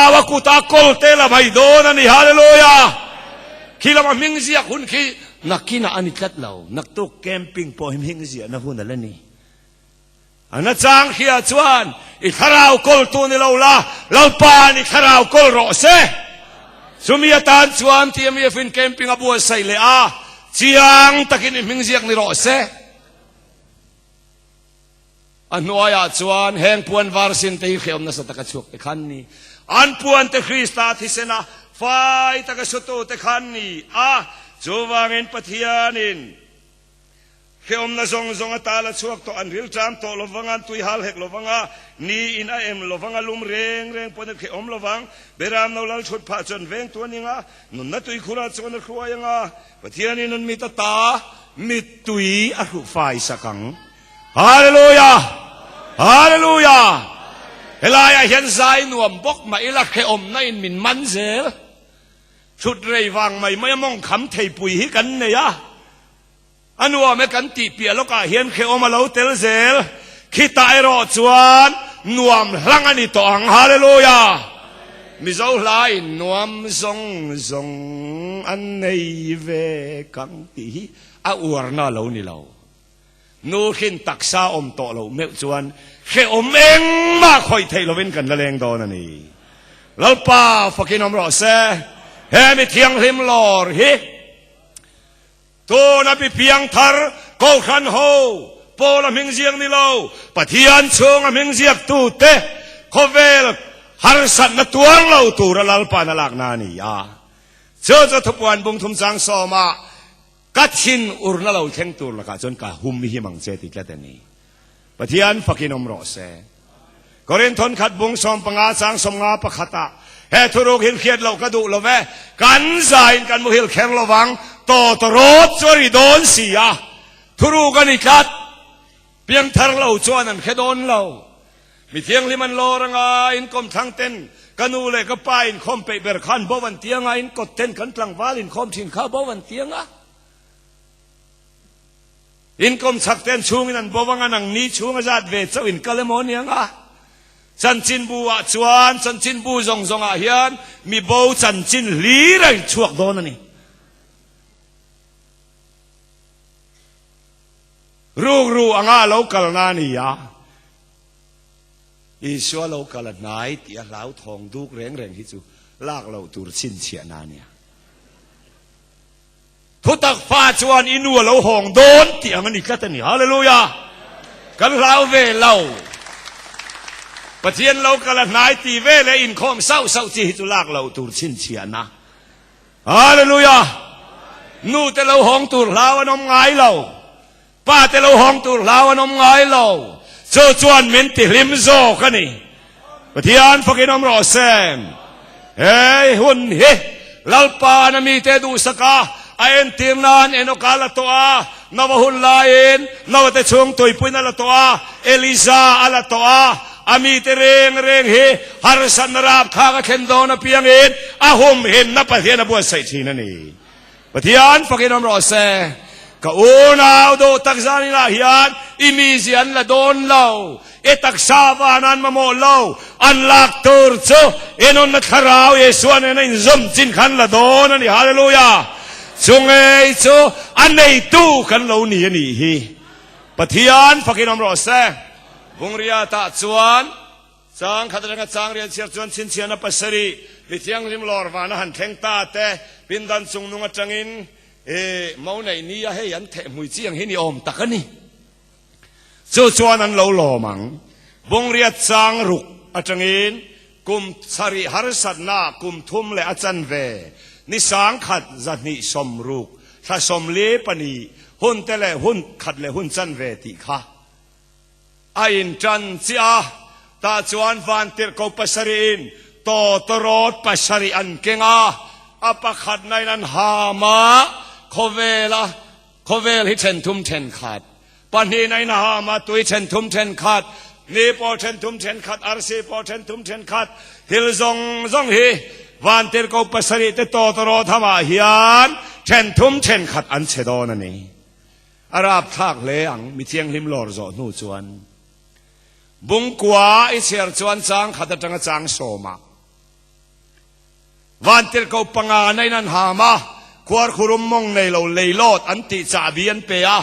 thlarau a kuta kawl te la mai dawn a ni. Hallelujah! Khi lama hming ziak hun khi nakinah a ni tlat lo. Naktuk camping pawh hi hming ziahna hun a la ni. A nachang hria chuan i thlarau kawltu ni lo la, Lalpa'n i thlarau kawl rawh se. Chumi atan chuan TMF in camping a buatsaih leh a, chiang takin i hming ziak ni rawh se. A hnuaiah chuan heng puan var sin te hi hrehawm nasa taka chhuak te khan ni. An puan te Krista thisena fai taka sutu te khan ni a, chuvangin Pathianin Hrehawmna zawng zawng a tal a chhuak tawh, an rilṭam tawh lo vang a, an tui hal hek lo vang a, ni in a em lo vang a, lum reng reng pawn a hrehawm lo vang. Beram no lal chhut phah chuan vengtu a ning a, nunna tuikhurah chuan a hruai ang a, Pathianin an mit a ta, mittui a hruh fai sak ang. Hallelujah! Hallelujah! Helaiah hian zai nuam bawk mah ila hrehawmna in min man zel. Chhut rei vang mai mai a mawng kham theipui hi kan nei a. A nuam e kan tih piah lawkah hian hrehawm a lo tel zel. Khitah erawh chuan nuam hlang a ni tawh ang. Hallelujah! Mizo hlain nuam zawng zawng an nei ve kang tih hi a uarna a lo ni lo. Nu hrin taksa awm tawh loh meuh chuan hrehawm engmah khawih theih lovin kan la leng dawn a ni. Lalpa fakin awm rawh se. He mi thianghlim lawr hi. Tuna mi piangthar Kohhran ho Paula hming ziak ni lo, Pathian chhunga hming ziaktute khawvel harsatna tuar lo tura Lalpa'n a lakna a ni a. Chu chu thupuan bung thum chang sawmah ka thin urna lo thleng tur lakah chuan ka hum him ang che ti tlat a ni. Pathian fakin awm rawh se. Korinthon khat bung 15 chang 50 pakhatah he thuruk hin hriat loh ka duh lo ve, kan zain kan muhil kher lo vang, tawtawrawt chu a ri dawn si a, thuruk a ni tlat. Piangthar lo chuan an hre dawn lo. Mi thianghlim an lawr anga inkawm thlang ten ka nu leh ka pa inkhawm peih ber khan bo an ti anga, inkawt ten kan tlangval inkhawm thin kha bo an ti anga. In kawmchhak te an chhungin an bo vang a, nangni chhung a zat ve chauh in kal emaw a ni ang a. Chanchinbu ah chuan chanchinbu zawng zawng ah hian mi bo chanchin hlir a inchhuak dawn a ni. Rukru anga a lo kalna a ni a, Isua lo kal a hnai tih a hlauthawng duk reng reng hi chu lak loh tur chhinchhiahna a nia. Thutak fa chuan i nu a lo hawng dawn tih ang a ni tlat a ni. Hallelujah! Kan hlau ve lo. Pathian lo kal a hnai ti ve leh inkhawm sauh sauh chi hi chu lak loh tur chhinchhiahna. Hallelujah! Nu te lo hawng tur hlau an awm ngai lo. Pa te lo hawng tur hlau an awm ngai lo. Chu chuan min ti hlim zawk a ni. Pathian fakin awm rawh se. Hei hun hi Lalpa'n a mite duhsak a, a entir nan Enoka la tawh a, Noa hun laiin Noa te chhung tuipuiin a la tawh a, Eliza a la tawh a, a mite reng reng hi harsatna rapthlak a thlen dawn apiangin a humhimna Pathian a buatsaih thin a ni. Pathian fakin awm rawh se. Ka unau duh tak zan inah hian i mizia an la dawn lo, i taksa van an mamawh lo, an lak tur chu i nunna thlarau Isua nena inzawm chin khan la dawn a ni. Hallelujah! Chu ngei chu a neitu kan lo ni a nih hi. Pathian fakin awm rawh se. Vungriatah chuan. Chang khat atanga chang rian chhiar chuan chhinchhiahna pasarih mi thianghlim lawr vana han thleng ta te, pindan chung nung atangin i mo neih nia hei an theh hmui chi ang hi ni awm tak a ni. Chu chuan an lo lawm ang. Bungriat chang ruk atangin kum sarih harsatna kum thum leh a chanve ni 10,000 260 thla 42 hun te leh hun khat leh hun chanve tih kha A inṭan chiah a, tah chuan vantirhko pasarihin tawtawrawt pasarih an keng a, a pakhatnain an ham a, khawvela khawvel hi then thum then khat, pahnihnain a ham a, tui then thum then khat, ni pawh then thum then khat, arsi pawh then thum then khat, thil zawng zawng hi vantirhko pasarih te tawtawrawt hamah hian then thum then khat an che dawn a ni. A rapthlak hle ang, mi thianghlim lawr zawh hnu chuan. Bungkua i chhiar chuan chang khat atanga chang sawmah. Vantirhkoh pangana in an ham a, khuarkhurum mawng nei lo leilawt an tih chahbi an pe a,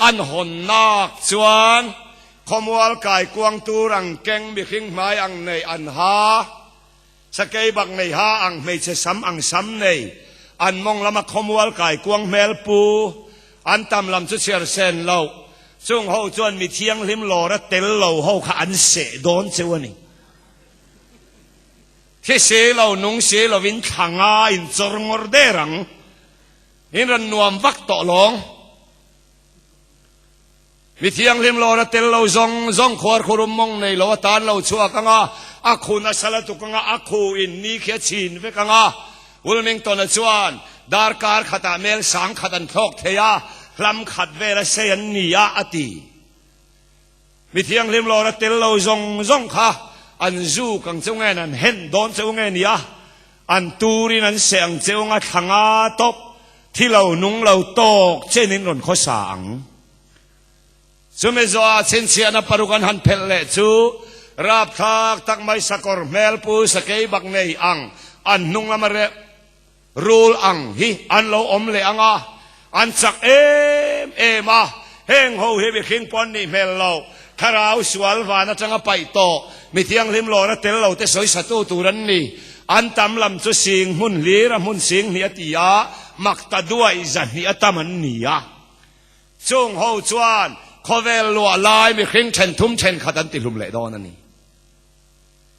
an hawnnak chuan khawmual kaikuang tur ang keng mihring hmai ang nei an ha, sakei bak nei ha ang hmeichhe sam ang sam nei, an mawng lama khawmual kaikuang hmel pu, an tam lam chu chhiar sen loh, chung ho chuan mi thianghlim lawra tel lo ho kha an seh dawn cheu a ni. Thi si lo, nung si lovin thla nga in chawr ngawr der ang. In rawn nuam vak tawh lawng. Mi thianghlim lawr a tel lo zawng zawng khuar khurum mawng nei lo atan lo chhuak ang a, a khu nasa lutuk ang a, a khu in ni khi a chhin vek ang a. Wilmington-a chuan darkar khatah mel sang khat an thlawk thei a, hlam khat vel a sei an ni a, a ti. Mi thianghlim lawr a tel lo zawng zawng kha an zuk ang cheu nge an hen dawn cheu nge nia, an turin an seh ang cheu nga thla nga tawp thi lo nung lo tawk chen in rawn khawsa ang. Chumi zawhah chhinchhiahna paruk an han phelh leh chu rapthlak tak mai sakawr hmel pu sakei bak nei ang an hnung lama reh Rul ang hi an lo awm leh ang a, an chak em em a, heng ho hi mihring pawh an nih hmel lo, thlarau sual van atanga paih tawh, mi thianghlim lawr a tel lo te sawi satu tur an ni. An tam lam chu sing hmun hlir a hmun sing hnih a ti a, mak ta duaih zahnih a tam an ni a. Chung ho chuan khawvel luah lai mihring then thum thenkhat an tihlum leh dawn a ni.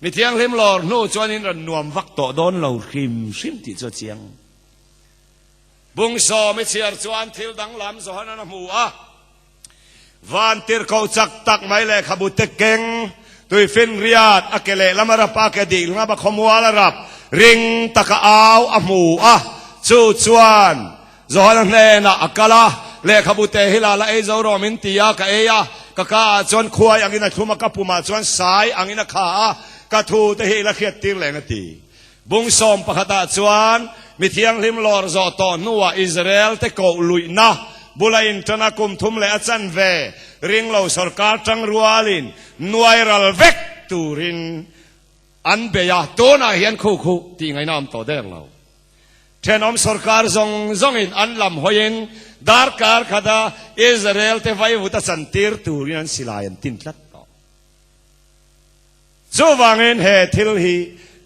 Mi thianghlim lawr hnu chuan in rawn nuam vak tawh dawn lo hrim hrim tih chu a chiang. Bungsawm i chhiar chuan thil danglam Johanan a hmu a, vantirhkoh chak tak mai lehkhabu te keng, tuifinriat a ke lehlam a rap a, ke dihlam a khawmual a rap, ring taka au a hmu a, chu chuan Johana hnenah a kal a, Lehkhabu te hi la la ei zo rawh min ti a, ka ei a, ka ka ah chuan khuai angin a thlum a, ka pumah chuan sai angin a kha a, ka thu te hi i la hriat tir leng a ti. Bungsawm pakhatah chuan mi thianghlim lawr zawh tawh hnuah Israel te koh luihna bula inṭana kum thum leh a chanve ringlo sorkar ṭang rualin nuai ral vek turin an bei a, tunah hian khu khu tih ngaihna awm tawh der lo. Thenawm sorkar zawng zawngin an lam hawiin darkar khata Israel te vaivut a chantir turin an silai an tin tlat tawh. Chuvangin he thil hi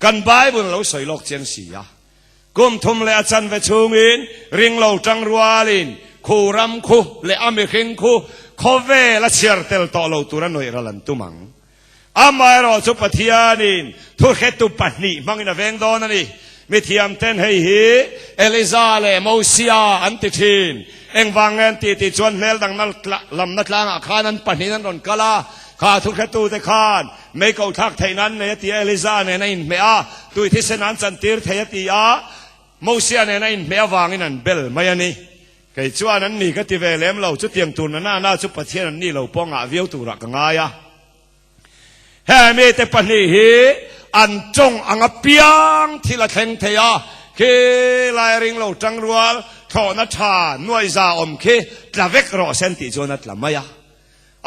kan Bible lo sawi lawk chiang si a, kum thum leh a chanve chhungin ringlo tang rualin khu ram khu leh a mihring khu khawvel a chhiar tel tawh lo tura nuih ral an tum ang. Amaherawh chu Pathianin thuhretu pahnih hmangin a veng dawn a ni. Mithiamten hei hi Eliza leh Mosia an ti thin. Engvang nge an tih tih chuan hmel dangna lamna tlangah khan an pahnihin an rawn kal a, kha thuhretute khan mei ko thlak theihna an nei a ti a, Eliza nen a inhmeh a, tui thisen an chantir thei a ti a, Mosia nen a inhmeh avangin an bel mai a ni. Kei chuan an ni ka ti ve lem lo, chutiang tur na na na chu Pathian an ni lo pawh ngah viau turah ka ngai a. He mite pahnih hi an tawng ang apiang thil a thleng thei a, khi lai ring lo tangrual thlawhna tha nuaiza awm khi tla vek rawh se an tih chuan a tla mai a,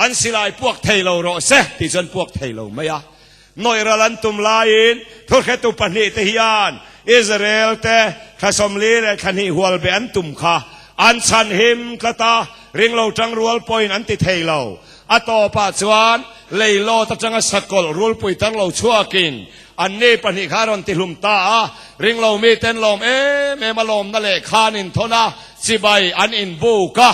an silai puak thei lo rawh se tih chuan puak thei lo mai a. Nawihral an tum laiin thuhretu pahnih te hian Israel te thla 40 leh thla hnih hual beh an tum kha an chhanhim tlat a, ring lo tangrual pawhin an ti thei lo. A tawpah chuan leilawt atanga sakawlh rulpui tar lo chhuakin anni pahnih kha a rawn tihlum ta a, ringlo miten lawm em em a lawmna leh khan inthawn a, chibai an inbuk a.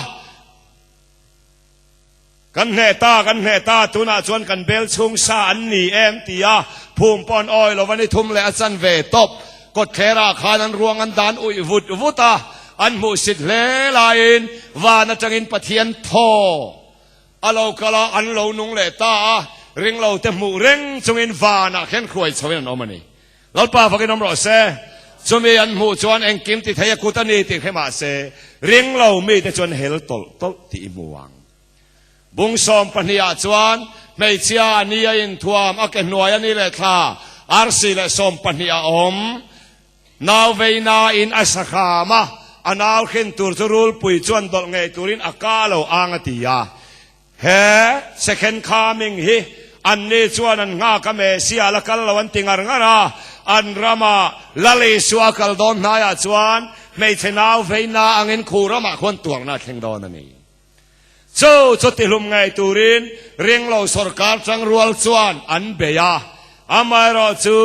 Kan hneh ta, kan hneh ta, tunah chuan kan bel chhung sa an ni em ti a, phum pawh an awi lo va ni thum leh a chan ve tawp. Kawtthlerah khan an ruang an dan uih vut vut a, an hmuhsit hle laiin van atangin Pathian thaw A lo kal a, an lo nung leh ta a, ringlo te hmuh reng chungin vanah khian hruai chhoin an awm a ni. Lalpa fakin awm rawh se. Chumi an hmuh chuan engkim ti thei a kut a ni tih hre mah se, ringlo mite chuan hel tawlh tawlh tih i hmu ang. Bung 12 ah chuan hmeichhia a ni a inthuam, a ke hnuai a ni leh thla, arsi leh 12 a awm. Nau veinain a sa hram a, a nau hrin tur chu rulpui chuan dawlh ngei turin a ka lo ang a ti a. He second coming hi anni chuan an nghak a, Messiah la kal lo an ti ngar ngar a. An rama Lal Isua kal dawn hnaiah chuan hmeichhe nau veina angin khu ramah khuan tuarna a thleng dawn a ni. Chu chu tihlum ngei turin ringlo sorkar tangrual chuan an bei a. Amaherawh chu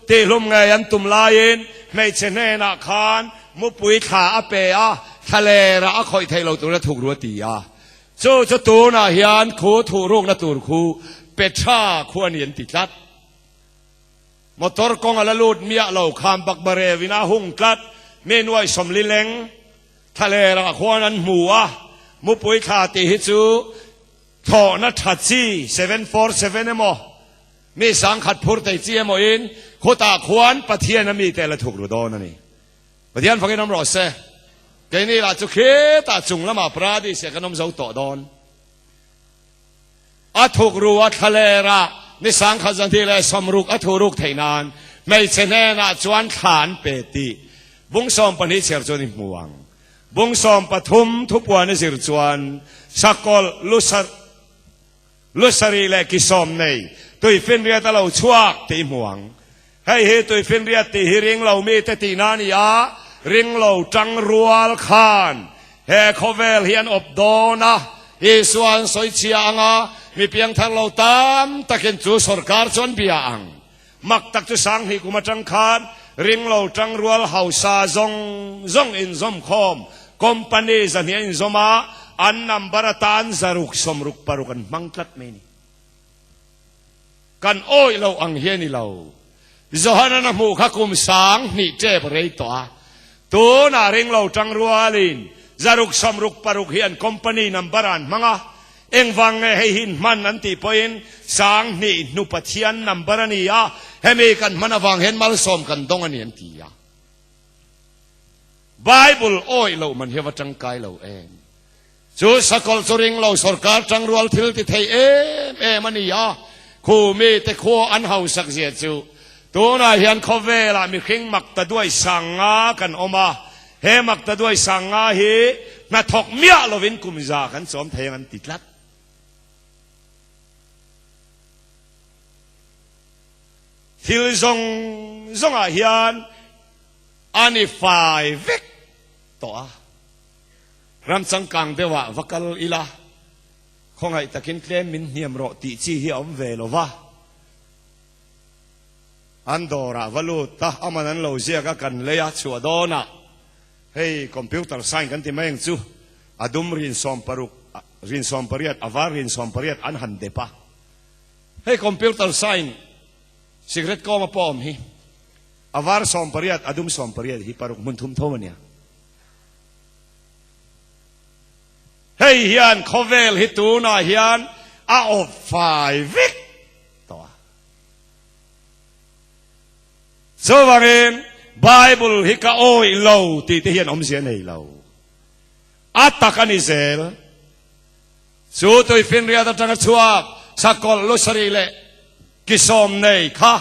tihlum ngei an tum laiin hmeichhe hnenah khan mupui thla a pe a, thlalerah a khawih theih lo turin a thuk ru a ti a. Chu chu tunah hian khu thuhrukna tur khu pe tha khu a ni an ti tlat. Motor kawng a la lut miah lo, kham bakbarevin a hung tlat, mi nuai 40 leng. Thlalerah khuan an hmu a, mupui thla tih hi chu thlawhna tha chi 747 emaw, mi 10,000 phur thei chi emaw in khutah khuan Pathian a mite la thuk ru dawn a ni. Pathian fakin awm rawh se. Keini lah chu khitah chung lamah Paradis ah kan awm zo tawh dawn. A thuk ru a thlalerah ni 10,000 260 a thuruk theih nan hmeichhe hnenah chuan thla an pe tih Bung 12 chhiar chuan i hmu ang. Bung 13 thupuan i zir chuan sakawlh lusar lusarih leh ki sawm nei tuifinriat a lo chhuak tih i hmu ang. Hei hi tuifinriat tih hi ring lo mite tihna a ni a, ring lo tang rual khan he khawvel hi an awp dawn a, Isua an sawi chhia ang a, mi piangthar lo tam takin chu sorkar chu an bia ang. Mak tak chu 2000 kum atang khan ring lo tang rual hausa zawng zawng inzawmkhawm company 200 a inzawm a, an number atan 666 an hmang tlat mai a ni. Kan awih lo ang hi a ni lo. Johanan a hmuh kha kum 2000 tep rei tawh a. Tunah ring lo tang rualin 666 hi an company number ah an hmang a. Engvang nge hei hi hman an tih pawhin 2000 hnu Pathian number a ni a, hemi kan hman avang hian malsawm kan dawng a ni an ti a. Bible awih loh man hi a va tangkai lo em. Chu sakawlh chu ring lo sorkar tangrual thil ti thei em em a ni a, khu mite khua an hausak zia chu tunah hian khawvelah mihring mak ta duai 50 kan awm a, he mak ta duai 50 hi hnathawk miah lovin kum za kan chawm thei ang an ti tlat. Thil zawng zawngah hian a ni fai vek tawh a. Ram changkang deuhah va kal ila, khawngaih takin tlem min hniam rawh tih chi hi a awm ve lo va. An dawrah va lut a, aman an lo ziak a, kan lei a chhuah dawnah hei computer sign kan ti mai ang chu, a dum rin 60, rin 18, a var rin 18 an han dep a. Hei computer sign cigarette kawma pawh awm hi, a var 18, a dum 18 hi paruk hmun thum tho a nia. Hei hian khawvel hi tunah hian a awp fai vek tawh a. Chuvangin Bible hi ka awih lo tih te hian awmzia nei lo. A tak a ni zel. Chu tuifinriat atanga chhuak sakawlh lusarih leh ki sawm nei kha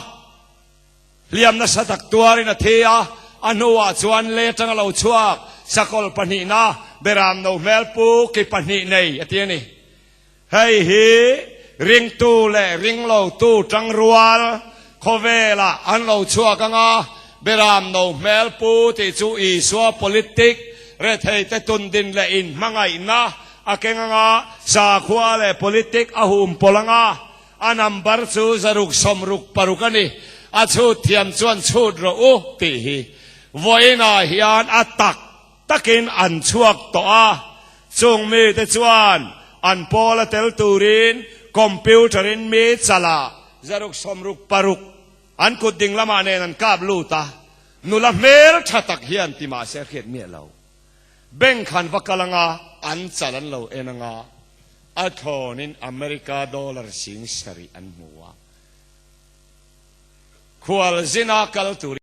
Hliam nasa tak tuarin a thi a, a hnuah chuan lei atanga lo chhuak sakawlh pahnihna beram no hmel pu ki pahnih nei a ti a ni. Hei hi ringtu leh ringlotu tangrual khawvelah an lo chhuak ang a, beram no hmel pu tih chu Isua politic, retheite tundin leh inhmangaihna a keng ang a, sakhua leh politic a hum pawlh ang a, A number chu 666 a ni. A chhut thiam chuan chhut rawh u tih hi vawiinah hian a tak takin an chhuak tawh a. Chung mite chuan an pawl a tel turin computer in mi chalah 666 an kut ding lamah nen an kap lut a. Nula hmel tha tak hian ti mahse a hriat miah lo. Bank han va kal anga an chal an lo en anga a thlawnin America dollar 70,000 an hmu a. Khualzina kal turin.